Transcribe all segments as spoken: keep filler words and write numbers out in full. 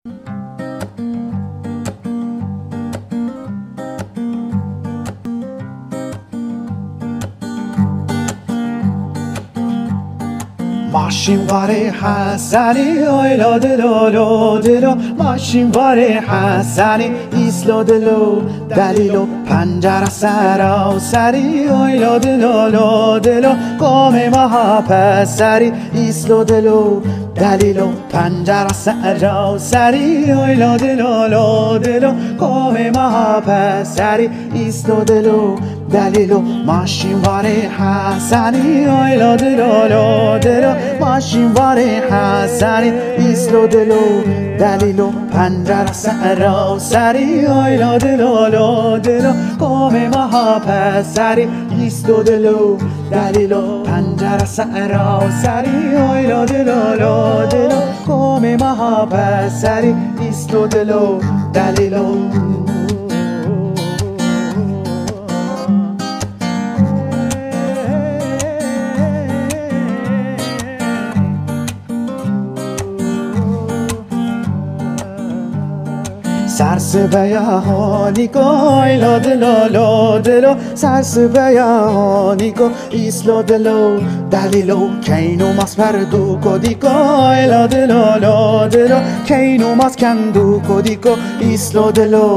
Maşîn varê Hesenî, oy lo dilo lo dilo. Maşîn varê Hesenî, îslo dilo delîlo. Pencera sera û serî, oy lo dilo lo dilo. Komê meha peserî, îslo dilo delîlo. Pencera sera û serî, oy lo dilo lo dilo. Komê meha peserî, îslo dilo delîlo. Maşîn varê Hesenî, oy lo dilo lo dilo. Maşîn varê Hesenî, îslo dilo delîlo. Pencera sera û serî, oy lo dilo lo dilo. Komê meha peserî, îslo dilo delîlo. Pencera sera û serî, oy lo dilo lo dilo. Komê meha peserî, îslo dilo delîlo. Ser sibeya honîko, oy lo dilo lo dilo. Ser sibeya honîko, îslo dilo delîlo. Keyn û mas perdûko dîko, oy lo dilo lo dilo. Keyn û mas kendûko dîko, îslo dilo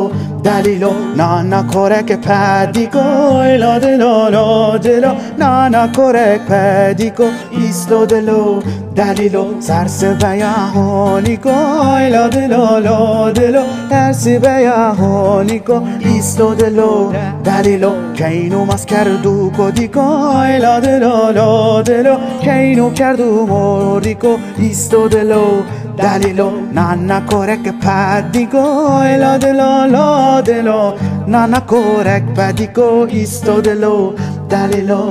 delîlo. Nana korek pedîko, oy lo dilo lo dilo. Nana korek pedîko, îslo dilo delîlo. Ser sibeya honîko, oy lo dilo lo dilo. Ser sibeya honîko, îslo dilo delîlo. Keyn û mas kerdûko dîko, oy lo dilo lo dilo. Keyn û kerdû mordîko, îslo dilo delîlo. Nana korek pedîko, oy lo dilo lo dilo. Nana korek pedîko, îslo dilo delîlo.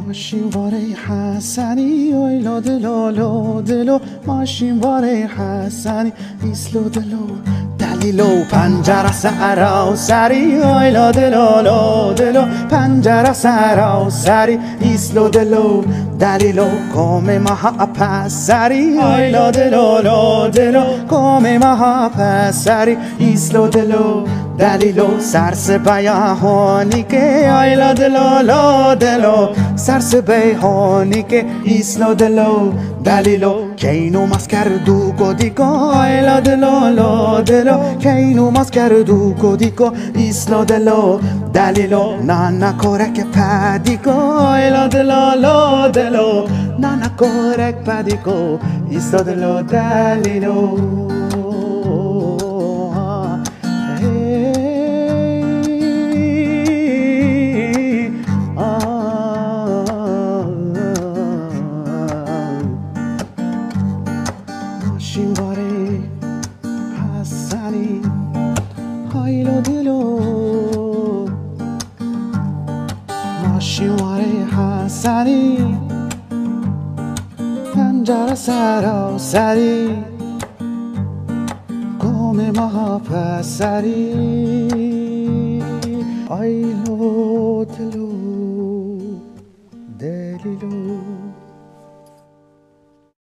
Maşîn varê Hesenî, oy lo dilo lo dilo. Maşîn varê Hesenî, îslo dilo delîlo. Pencera sera û serî, oy lo dilo lo dilo. Pencera sera û serî, îslo dilo delîlo. Komê meha peserî, oy lo dilo lo dilo. Komê meha peserî, îslo dilo delîlo. Ser sibeya honîkê, oy lo dilo lo dilo. Ser sibey honîkê, îslo dilo delîlo. Keyn û mas kerdûko dîko, oy lo dilo lo dilo. Keyn û mas kerdûko dîko, îslo dilo delîlo. Nana korek pedîko, oy lo dilo lo dilo. Nana korek pedîko, îslo dilo delîlo. Hey, ah. Maşîn varê Hesenî, haylo dilo. Maşîn warê Hesenî, pencere sera û serî, komê meha peserî. Ay lo dilo, delîlo.